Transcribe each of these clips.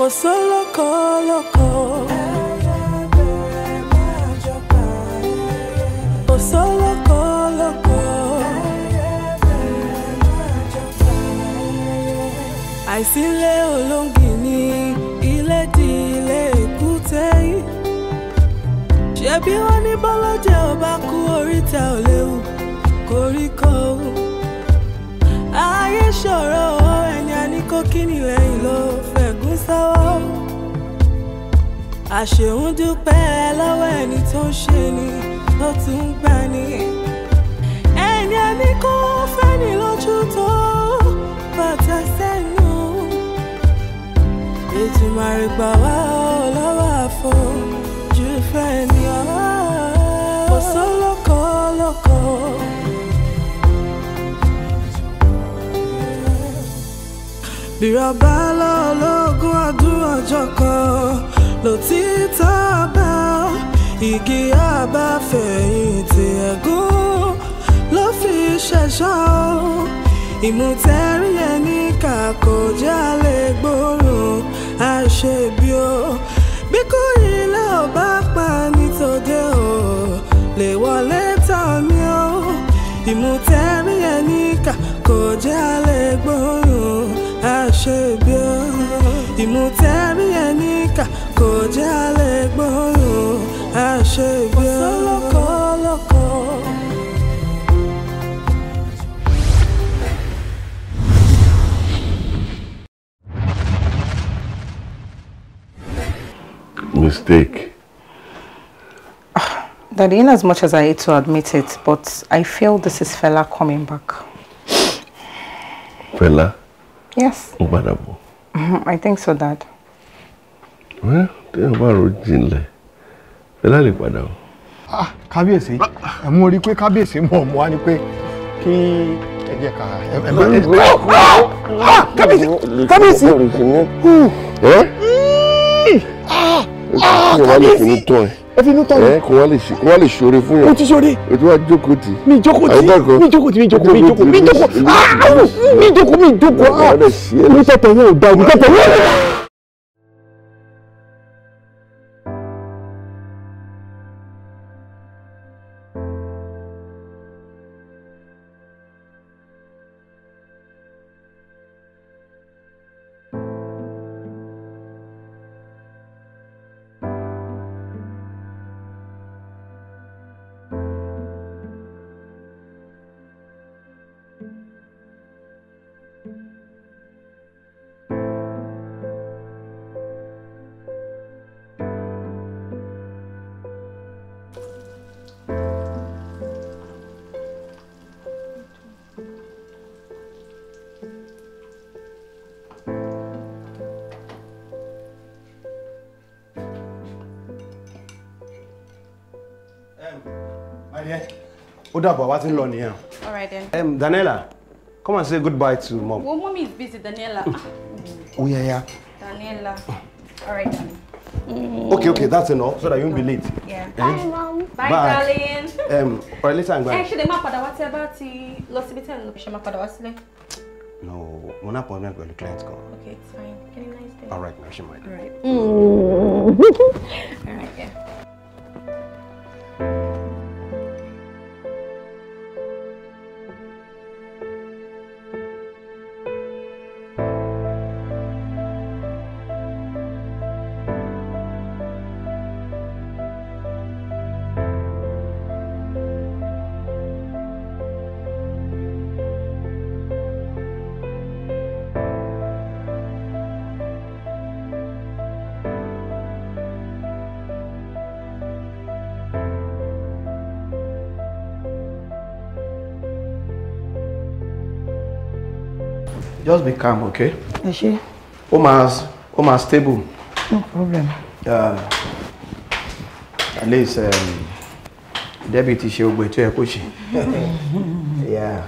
Sólókò lóko. Kò sólókò lóko. Àìsílẹ̀ olóńgì ní ilé di ilé èkúté yìí. Ṣebí wọ́n ní bọ́lọ́jẹ́ ò bá kú oríta ò léwu koríko. Ayé ṣòro ẹni a ní kó kíni lẹ́yìn ló fẹ̀gún sọ́wọ́. Àṣehùn dúpẹ́ lọ́wọ́ ẹni tó ń ṣe ni tó tún ń gbà ní. Ẹni a ní kó fẹ́ni lójú tó bàtà sẹ́nu. Ètùmàrè gbà wá lọ́wọ́ àfojú fẹ́ni ọ́. Kò sólókò lóko. Bírọ̀bá lọ́lọ́gún ọdún ọjọ́ kan lòtítọ́ bá igi àbáfẹ̀yìntì ẹ̀gún ló fi ṣẹ̀ṣọ́. Ìmùtẹ́rí ẹni kà kò jálè gbóòórùn àṣebí o. Bí kò ilé ò bá pa nítòde o lè wọlé tán mi o. Ìmùtẹ́rí ẹni kà kò jálè gbóòórùn àṣebí o. Ìmùtẹ́rí ẹni kà kò jálè gbóòórùn àṣebí o. Kò sólókò lóko. Mistake. Daddy, in as much as I hate to admit it, but I feel this is Fela coming back. Fela? Yes. Ó padà bọ̀. I think so, Dad. Well, téèyàn bá ro jinlẹ̀, Fela lè padà o. Ah, kábíyèsí, ẹ mú orí pé kábíyèsí mọ̀ mọ́ wá ní pé kí ẹ jẹ́ ká ẹ bá ẹ. Kábíyèsí, kábíyèsí. Kábíyèsí. Ẹ fi inú tán mi. Ẹ kò wá lè ṣoore fún yàn. Mo ti ṣoore. O ti wá jókòó tì. Mi jókòó tì. Mi jókòó tì mi jókòó mi jókòó mi jókòó. Mi jókòó mi jókòó. Mi tẹ̀tẹ̀ yẹn ò da mi tẹ̀tẹ̀ yẹn ò da. Ó dàbọ̀, wá ti ń lọ nìyẹn. All right then. Daniela, come and say goodbye to mom. Well, mommy is busy, Daniela. Oh yeah, yeah. Daniela. All right, darling. Okay, okay, that's enough so that you won't be late. Yeah. Eh? Bye, mom. Bye, darling. All right, later I'm going. Actually, ma padà wá tí ẹ bá ti lọ síbi tẹ́ ń lọ, ṣé ma padà wá sílé? No, mo ní appointment pẹ̀lú client kan. Okay, it's fine. Get a nice day. All right, now she might. All right. All right, yeah. Just be calm, okay? Ẹ ṣé. Ó máa stable. No problem. At least Debbie ti ṣe gbogbo ètò ẹ kó ṣe. Yeah.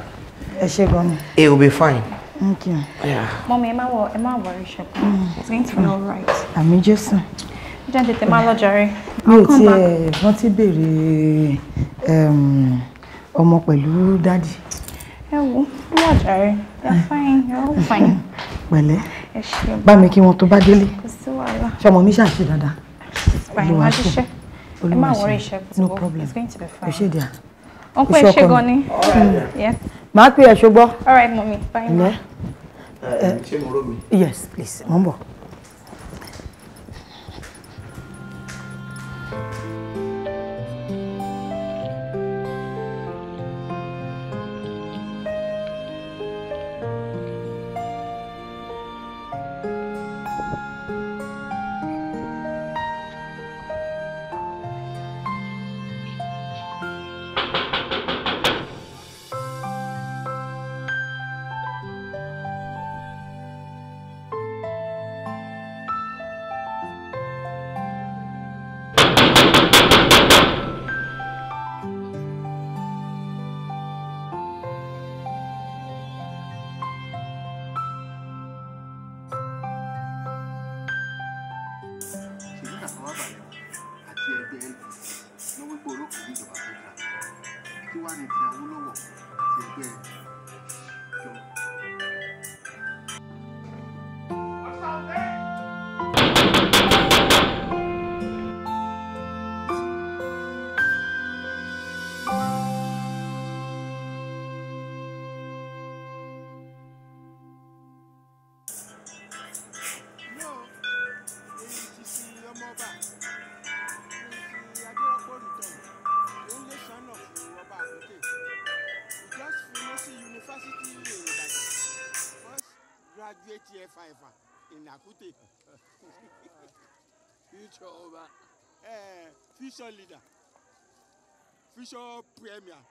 Ẹ ṣé gan ni. It will be fine. Thank you. Yeah. Mommy, ẹ má worry, ṣùgbọ́n. It's going to be all right. Àmín Jésù. Jẹ́ tètè máa lọ jàre. Mi ò tiẹ̀ rántí béèrè ọmọ pẹ̀lú dádì. Ẹ wo, ó wà jàre. They're fine, you're all fine. Pẹ̀lẹ́. Ẹ ṣé. Bá mi kí wọn tó bá délé. Kò sí Ṣọmọ mi ṣàṣe dáadáa. Fine, má ṣiṣẹ́. Ẹ má worry, iṣẹ́. No problem. It's going to be fine. O ṣé díà. Uncle, ẹ ṣé gan ni. Yes. Màá pè ẹ́ ṣùgbọ́n. All right, mommy. Bye. Ǹlẹ́. Ṣé mo rò mí? Yes, please. Mo ń bọ̀. In Akute. Future Oba. Future leader. Future premier.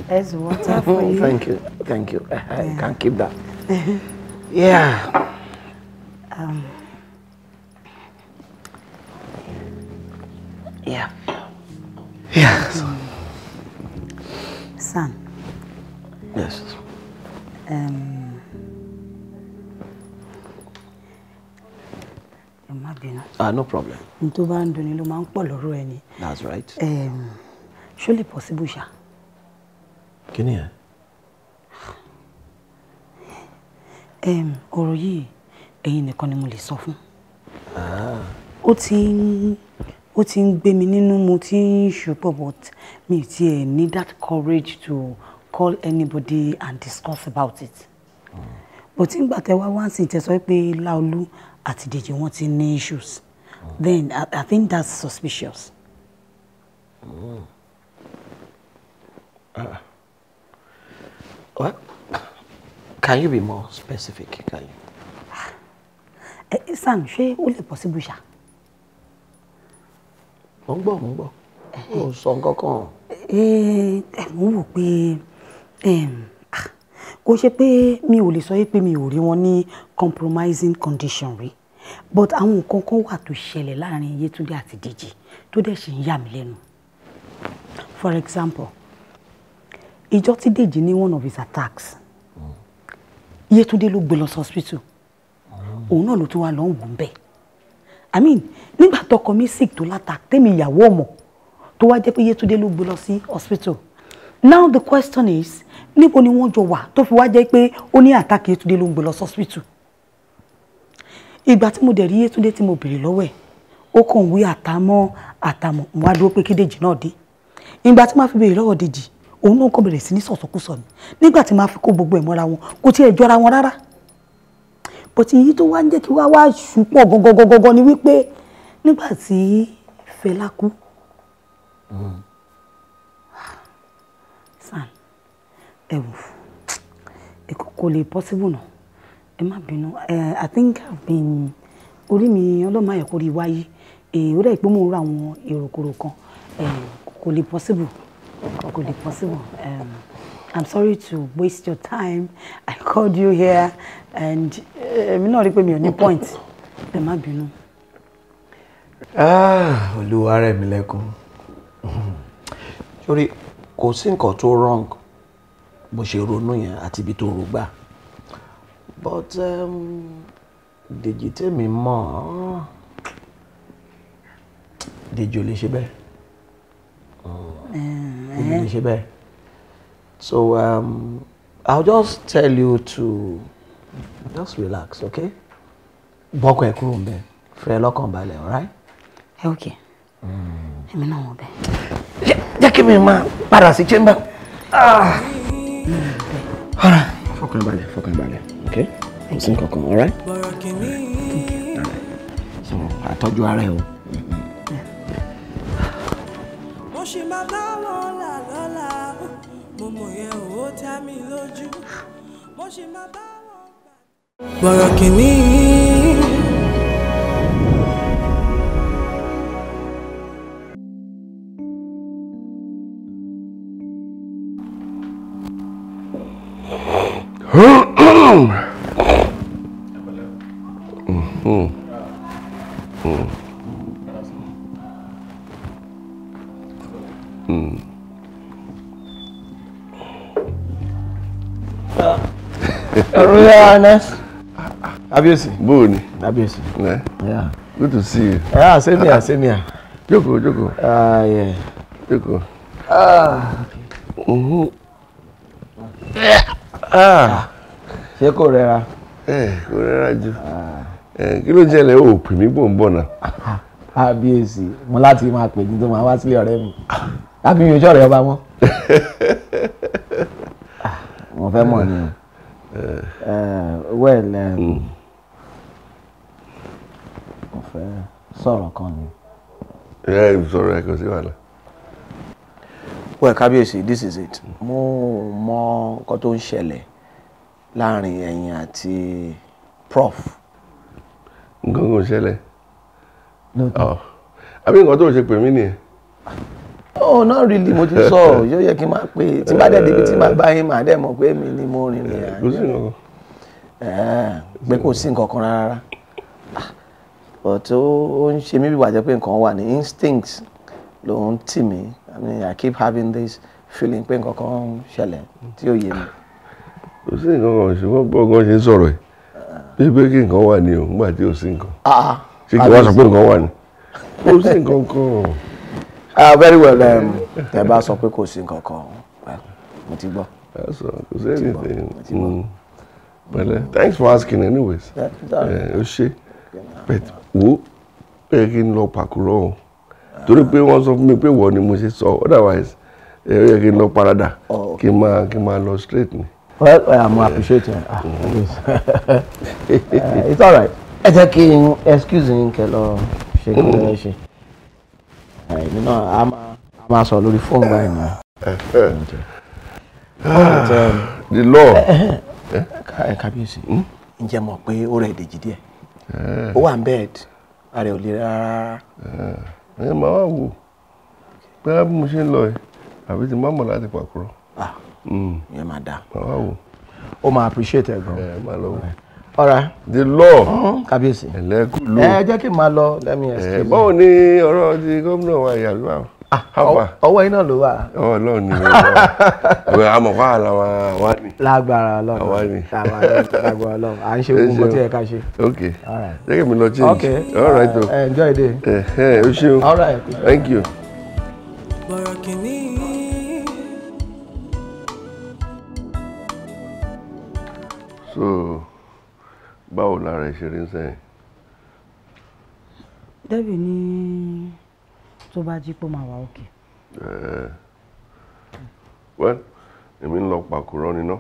There's water for you. Thank you. Thank you. I can't keep that. Yeah. Yeah. Yeah. Son. Yes. Ẹ má bínú. Ah, no problem. N tó bá ń dunni ló máa ń pọ̀ lọ́rọ̀ ẹni. That's right. Ṣó lè possible ṣá? Kí ni ẹ? Ọ̀rọ̀ yìí ẹ̀yin nìkan ni mo lè sọ fún. Ó ti ń gbé mi nínú, mo ti ń ṣùpọ̀, but mi ò tiẹ̀ ní that courage to call anybody and discuss about it. But nígbà tẹ wá wá sí tẹ sọ pé Láolú àti Dèjì wọ́n ti ní issues, then I think that's suspicious. What? Can you be more specific? Can you? Sam, ṣé ó lè possible ṣá? Mo ń gbọ́, mo ń gbọ́. Ó sọ nǹkan kan. Mo wò pé kò ṣe pé mi ò lè sọ pé mi ò rí wọn ní compromising condition rí, but àwọn nǹkan kan wà tó ṣẹlẹ̀ láàrin Yétúndé àti Dèjì tó dẹ̀ ṣì ń yà mí lẹ́nu. For example, ìjọ́ tí Dèjì ní one of his attacks, Yétúndé ló gbé lọ sí hospital. Òun náà ló tún wá lọ ń wò ń bẹ̀. I mean, nígbà tọkọ mi sick tó láta tèmi ìyàwó ọmọ tó wá jẹ́ pé Yétúndé ló gbé lọ sí hospital. Now the question is, níbo ni wọ́n jọ wà tó fi wá jẹ́ pé ó ní attack Yétúndé ló ń gbé lọ sí hospital? Ìgbà tí mo dẹ̀ rí Yétúndé tí mo béèrè lọ́wọ́ ẹ̀, ó kàn wí àtàmọ́ àtàmọ́, mo wá dúró pé kí Dèjì náà dé. Ìgbà tí màá fi béèrè lọ́wọ́ Dèjì, òun náà kàn bẹ̀rẹ̀ sí ní sọ̀sọ̀kúsọ ni. Nígbà tí màá fi kó gbogbo ẹ̀ mọ́ra wọn, kò tiẹ̀ jọra wọn rárá. But èyí tó wá ń jẹ́ kí wá wá ṣùpọ̀ gọ́gọ́gọ́gọ́ ni wípé nígbà tí Fẹlá kú, San, ẹ wò, kò lè possible náà. Ẹ má bínú. I think I've been, orí mi ọlọ́mọ ayẹ̀kọ́ rí wáyé. Ó dẹ̀ pé mò ń ra àwọn èròkòrò kan. Kò lè possible. Kò lè possible. I'm sorry to waste your time. I called you here and èmi náà rí pé mi ò ní point. Ẹ má bínú. Ah, Olúwarẹ̀mílẹ́kún. Sórí kò sí nǹkan tó wrong bó ṣe ronú yẹn àti ibi tó rò gbà. But Dèjì tèmi mọ̀, Dèjì ò lè ṣe bẹ́ẹ̀. Dèjì ò lè ṣe bẹ́ẹ̀. So I'll just tell you to just relax, okay? Bọ́kọ̀ ẹ̀ kúrò ń bẹ̀, fẹ́ lọ́kàn balẹ̀, all right? Okay. Èmi náà wọ̀ bẹ́ẹ̀. Jẹ́ kí mi máa padà sí chamber. All right. Fọkàn balẹ̀, fọkàn balẹ̀, okay? Kò sí nǹkan kan, all right? So, àtọ́jú ara ẹ o. Mo ṣì máa bá wọn là lọ́la, mo mọ̀ yẹn ò dá mi lójú. Mo ṣì máa bá wọn gbà. Bọ̀rọ̀ kìíní. Royal Highness. Kábíyèsí. Bóò ni. Kábíyèsí. Yeah. Good to see you. Yeah, same here, same here. Jókòó, jókòó. Ah, yeah. Jókòó. Ah. Ah. Ṣé kò rẹra? Kò rẹra jù. Kí ló ń ṣẹlẹ̀? O pè mí bò ń bọ̀ náà. Kábíyèsí, mo láti máa pè ní tó máa wá sílé ọ̀rẹ́ mi. Láti mi ò ṣọ̀rẹ́ ọba mọ́. Mo fẹ́ mọ̀ ni o. Well, mo fẹ́ sọ̀rọ̀ kan ni. Ẹ sọ̀rọ̀ ẹ, kò sí wàhálà. Well, Kábíyèsí, this is it. Mo mọ nǹkan tó ń ṣẹlẹ̀ láàrin ẹ̀yin àti Prof. Nǹkan kò ṣẹlẹ̀. Àbí nǹkan tó ṣe pè mí nìyẹn? Oh, not really, mo ti sọ, yóò yẹ kí n máa pè tí bá dẹ̀ débi tí màá bá yín, màá dẹ̀ mọ̀ pé èmi ni mo rìnrìn àjò. Kò sí nǹkan kan. Pé kò sí nǹkan kan rárá. But ó ń ṣe mí bí wàjẹ́ pé nǹkan wà ní instinct ló ń tì mí. I mean, I keep having this feeling pé nǹkan kan ń ṣẹlẹ̀ tí ò yé mi. Kò sí nǹkan kan, ṣùgbọ́n bọ́ọ̀gán ṣe ń sọ̀rọ̀ yìí. Bí pé kí nǹkan wà ní o, nígbà tí ò sí nǹkan. Ṣé kí wọ́n sọ pé nǹkan wà ní? Kò sí nǹkan kan. Very well, tẹ́ bá sọ pé kò sí nǹkan kan, well, mo ti gbọ́. Kò sí anything. Pẹ̀lẹ́, thanks for asking anyways. Ó ṣe. But wo, ó yẹ kí n lọ pàkúrọ̀ o. Torí pé wọ́n sọ fún mi pé wọ́n ni mo ṣe sọ, otherwise, ó yẹ kí n lọ parada, kí n máa lọ straight ni. Well, I appreciate it. It's all right. Ẹ jẹ́ kí n excuse yín kẹ́ lọ ṣe kí lọ ṣe. Èmi náà a máa sọ lórí fóònù báyìí náà. The law. Kábíyèsí, ǹjẹ́ mọ̀ pé ó rẹ̀ Dèjì díẹ̀? Ó wà ní bed, ara ẹ̀ ò le rárá. Ẹ máa wá wò pé bí mo ṣe ń lọ ẹ, àbí ti má mọ̀ láti pàkúrọ̀. Ìyẹn máa dáa. Máa wá wò. Ó máa appreciate ẹ gan. Ẹ máa lọ wò. All right. The law. Kábíyèsí. Ẹlẹ́kùlù. Ẹ jẹ́ kí n máa lọ, let me excuse you. Báwo ni ọ̀rọ̀ ti gómìnà wa ìyá àbí báwo? Ọwọ́ iná ló wà. Ọwọ́ Ọlọ́run ni wọ́n. Àmọ̀ kọ́ àlà wa ni. Lágbára Ọlọ́run. Àwa ni. Lágbára Ọlọ́run. À ń ṣe gbogbo nǹkan tí ẹ ká ṣe. Ok. Jẹ́ kí mi lọ change. Ok. All right o. Enjoy the day. O ṣeun. All right. Thank you. Bọ̀rọ̀ kìíní. So, báwo lára ẹ ṣe rí ń sẹ́yìn? Debbie ní tó bá jí pé ó máa wà òkè. Well, èmi ń lọ pàkúrọ̀ níná.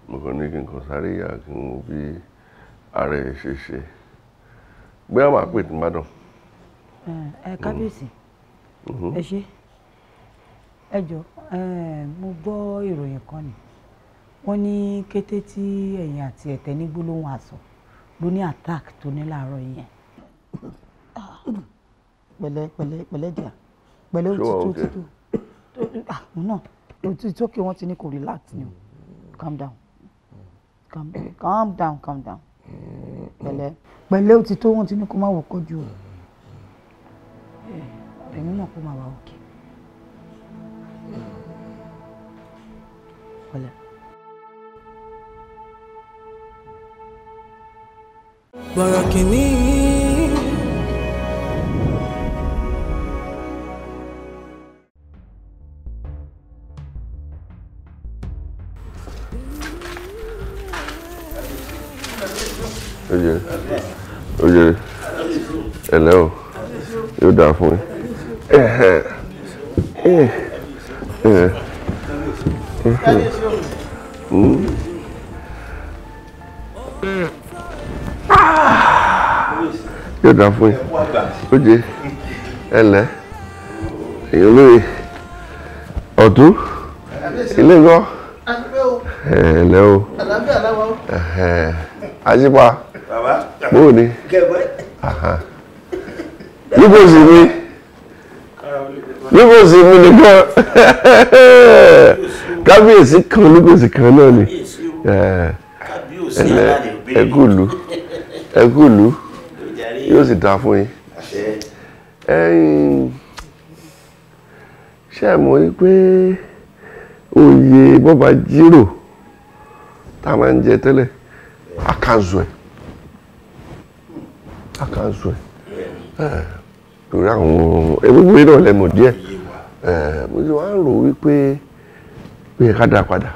Mo kàn ní kí n kàn sáré yà kí n wo bí ara ẹ ṣe ṣe. Bóyá màá pè tí n bá dàn. Ẹ kábíyèsí, ẹ ṣé. Ẹ jọ̀ọ́, mo gbọ́ ìròyìn kan ni. Wọ́n ní kété tí ẹ̀yin àti ẹ̀tẹ́ ní gbólóhùn àsọ ló ní attack tó ní láàárọ̀ yẹn. Pẹ̀lẹ́ pẹ̀lẹ́ pẹ̀lẹ́ díà pẹ̀lẹ́ òtítọ́ òtítọ́ àwọn náà òtítọ́ kí wọ́n ti ní kò relax ni o. Calm down, calm calm down, calm down. Pẹ̀lẹ́ pẹ̀lẹ́ òtítọ́ wọ́n ti ní kó má wọkọ̀ jù o. Èmi mọ̀ kó máa wà òkè. Pẹ̀lẹ́. Bọ̀rọ̀ kìíní. Oye, oye, ẹ̀lẹ́ o, yóò dáa fún yín. Yóò dáa fún yín. Oye, ẹ̀lẹ́, èyí olóye, ọ̀tún, ilé ńkọ́, ẹ̀lẹ́ o, Ajípa. Bóò ni? Níbo sì mi? Níbo sì mi nìkan? Kábíyèsí kan nígbòsí kan náà ni. Ẹ kú ìlú, ẹ kú ìlú, yóò sì dáa fún yín. Ṣé ẹ mọ̀ wípé oyè bọ́ba jírò tá a máa ń jẹ tẹ́lẹ̀, àkànṣe ẹ̀ àkànṣe ẹ̀ torí àwọn ewéwé náà lẹ́mọ̀ díẹ̀. Mo ti wá ń rò wípé ó yẹ ká dá padà,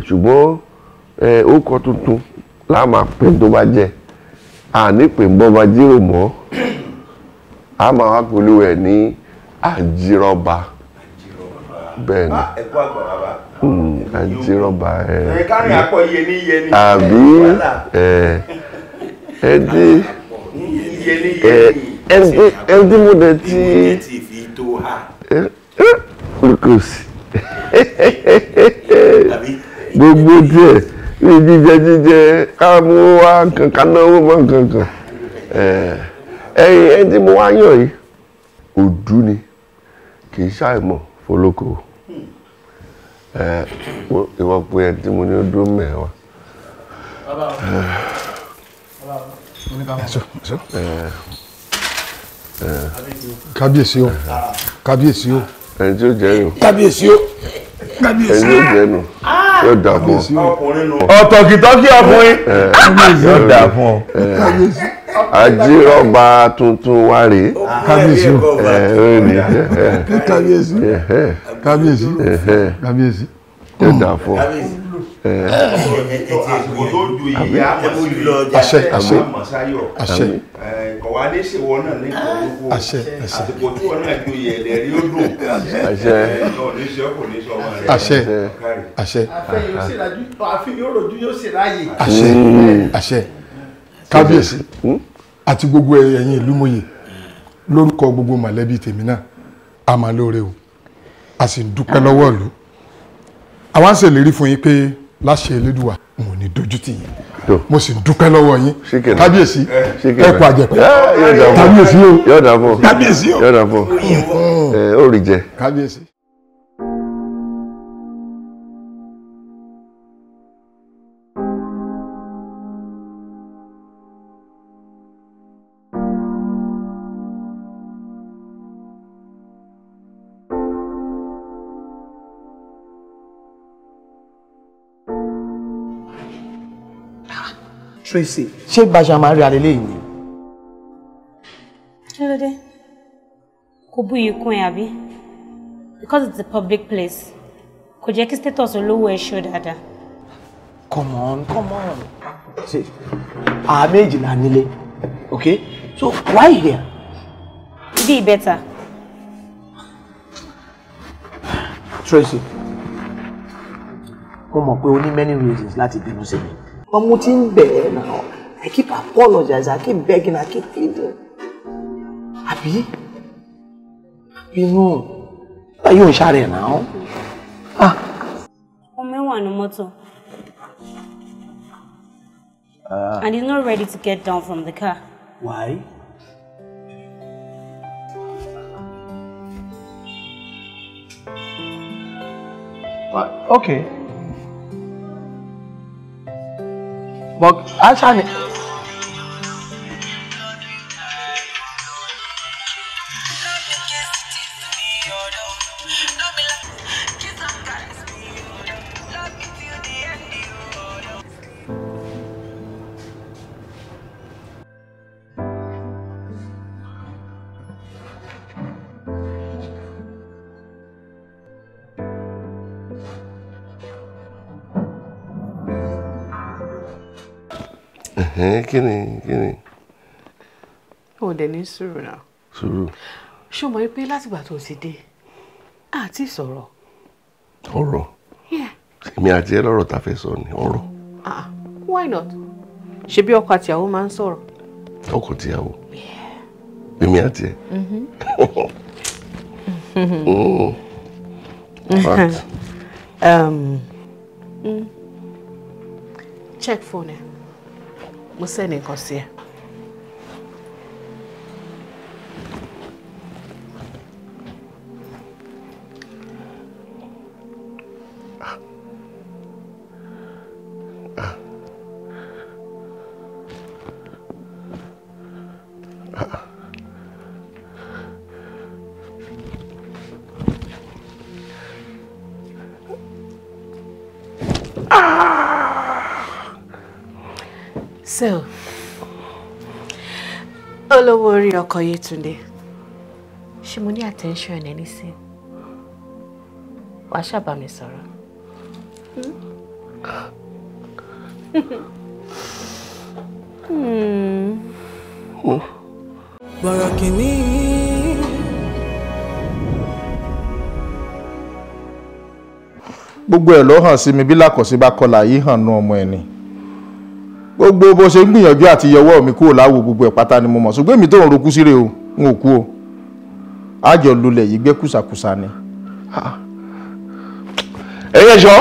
ṣùgbọ́n orúkọ tuntun la máa pè tó bá jẹ, àní pè ń bọ́ba jírò mọ́, a máa wá pẹ̀lú ẹ̀ ní àjírọ́ba. Bẹ́ẹ̀ ni, àjírọ́ba ẹ̀ àbí ẹdí ẹdí mo dẹ̀ ti glucose gbogbo díẹ̀ ní jíjẹ jíjẹ ká mú wá kankan náwó mọ́ kankan. Ẹyin ẹdí mo wá yàn yìí òdú ni, kì í ṣàìmọ̀ fọlọ́kọ. Ìwọ pé ẹdí mo ní ó dúró mẹ́wàá. Kábíyèsí o, kábíyèsí o. Ẹni tí ó jẹ́ nù. Kábíyèsí o, kábíyèsí. Ẹni tí ó jẹ́ nù yóò dà fún ọ. Ọ̀tọ̀kìtọ́kì ọkùnrin yóò dà fún ọ. Ajírọ́ba tuntun wa rèé. Kábíyèsí o, kábíyèsí, kábíyèsí, kábíyèsí. Yóò dà fún ọ. Àṣẹ, àṣẹ, àṣẹ. Kọ̀ wá ní ṣèwọ náà ní ìkọ̀lùkù. Àṣẹ, àṣẹ. Àsìkò tí wọn náà joyè ẹ̀lẹ́ rí ó dùn. Àṣẹ. Ọ̀ ní ṣe ọ́ kò ní sọ ọmọ rẹ̀. Àṣẹ, àṣẹ. Àfẹ́ yóò sì rájú, àfi yóò rojú yóò sì ráyè. Àṣẹ, àṣẹ. Kábíyèsí àti gbogbo ẹ̀yin ìlú mòye, lórúkọ gbogbo mọ̀lẹ́bí tèmi náà, a máa lóore o, a sì ń dúpẹ́ lọ́wọ́ ìlú. Àwa ń ṣèlérí fún yín pé láṣẹ Elédùwà n ò ní dojú tì yín. Mo sì ń dúpẹ́ lọ́wọ́ yín kábíyèsí, ẹ kú àjẹpẹ́. Kábíyèsí o, yóò dà fún ọ, kábíyèsí o, yóò dà fún ọ, ó rí jẹ. Kábíyèsí. Tracy, ṣé bá ṣe máa rí alẹ́ lẹ́yìn ni? Kí ló dé? Kò bú iyì kún ẹ àbí? Because it's a public place. Kò jẹ́ kí status olówó ẹ ṣó dáadáa. Come on, come on. See, àwa méjì la nílé, okay? So why here? Be better. Tracy, mo mọ̀ pé o ní many reasons láti bínú sí mi. But mo ti ń bẹ̀ ẹ́ now. I keep apologizing, I keep begging, I keep pleading. Àbí? Bínú. Báyìí ò ń ṣàrẹ̀ náà. Ọmọ ẹ wà ní mọ́tò. And he's not ready to get down from the car. Why? Okay. But actually. Kí ni? Ó dẹ̀ ní sùúrù náà. Sùúrù. Ṣé o mọ̀ pé látìgbà tó ti dé, àti sọ̀rọ̀? Ọ̀rọ̀? Yeah. Èmi àti ẹ lọ́rọ̀ tá a fẹ́ sọ ni ọ̀rọ̀? Ah, why not? Ṣebí ọkọ àtìyàwó máa ń sọ̀rọ̀. Ọkọ tìyàwó? Èmi àti ẹ? Mhm. Fact. Check phone ẹ. Mo send nǹkan sí ẹ. So, olówó orí ọkọ Yétúndé, ṣé mo ní attention ẹ nísìn? Wàá ṣàbà mi sọ̀rọ̀. Bọ̀rọ̀ kìíní. Gbogbo ẹ̀ ló hàn sí mi bí làkọ̀sí bá kọlà yìí hàn nú ọmọ ẹ̀ ni. Gbogbo bó ṣe ń gbìyànjú àti yọwọ́ mi kúrò láwo, gbogbo ẹ̀ pátá ni mo mọ̀, ṣùgbọ́n èmi tó ń rokú síre o, n ò kú o. Àjọ lulẹ̀ yìí gbé kùsàkùsà ni. Ẹ̀yẹ sọ.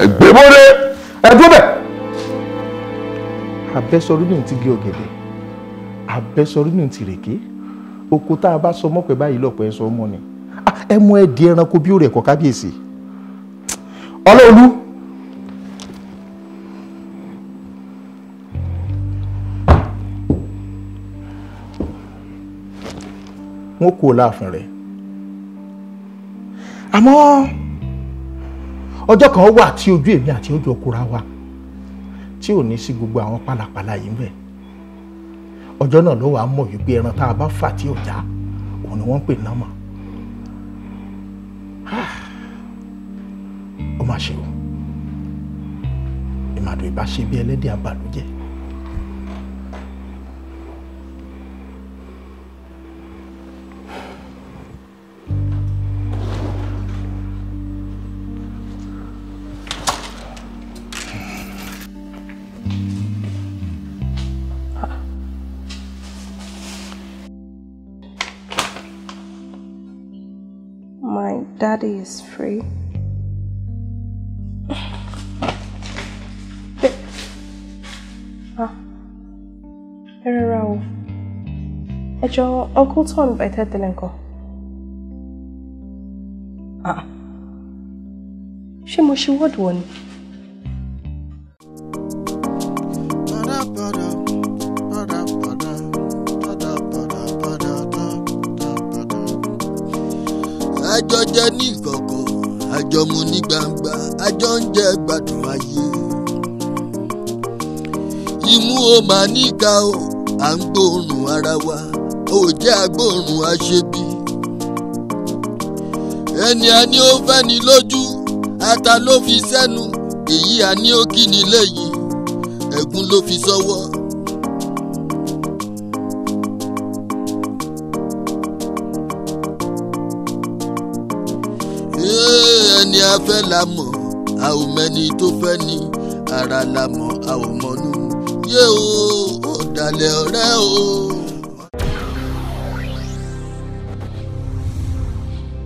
Ẹgbẹ́ bóde. Ẹ dúró bẹ̀. Abẹ́sọrí ní ti gé ọ̀gẹ̀dẹ̀, abẹ́sọrí ní ti rèké. Oko tá a bá sọ mọ́pẹ́ báyìí lọ́pẹ́ sọ mọ́ ni. Ẹ mú ẹ di ẹranko bí ó rẹ̀ kọ́ kábíyèsí. Ọlọ́ọ̀lù. Wọn kò láàfin rẹ̀, àmọ́ ọjọ́ kan wà tí ojú èmi àti ojú ọkùnrin wa tí ò ní sí gbogbo àwọn pálapàla yìí ń bẹ. Ọjọ́ náà ló wàá mọ̀ wípé ẹran tá a bá fà tí ò já, òun ni wọ́n ń pè námọ̀. Ó mà ṣe o, ìmàdò ìbá ṣe bí ẹlẹ́dẹ̀ àbàlújẹ́. My daddy is free. Ah, ẹ rọra o. Ẹ jọ̀ọ́, Uncle Tom bá tẹ́tẹ̀lẹ̀ nǹkan. Ah, ṣé mo ṣe wọ́ọ̀dù wọ̀ ni? Àjọ jẹ ní ìkọ̀kọ̀, àjọ mu ní gbangba, àjọ ń jẹ gbádùn ayé. Imú o máa níka o, à ń gbóòórùn ara wa, ò jẹ́ agbóòórùn aṣebi. Ẹni a ní ó fẹ́ ni lójú, ata ló fi sẹ́nu, èyí a ní ó kí ni léyìí, ẹ̀gún ló fi sọ́wọ́. Ẹni a fẹ́ la mọ̀, a ò mẹ́ni tó fẹ́ ni, ara la mọ̀, a ò mọ̀nú. Yé o, ọ̀dàlẹ̀ ọ̀rẹ́ o.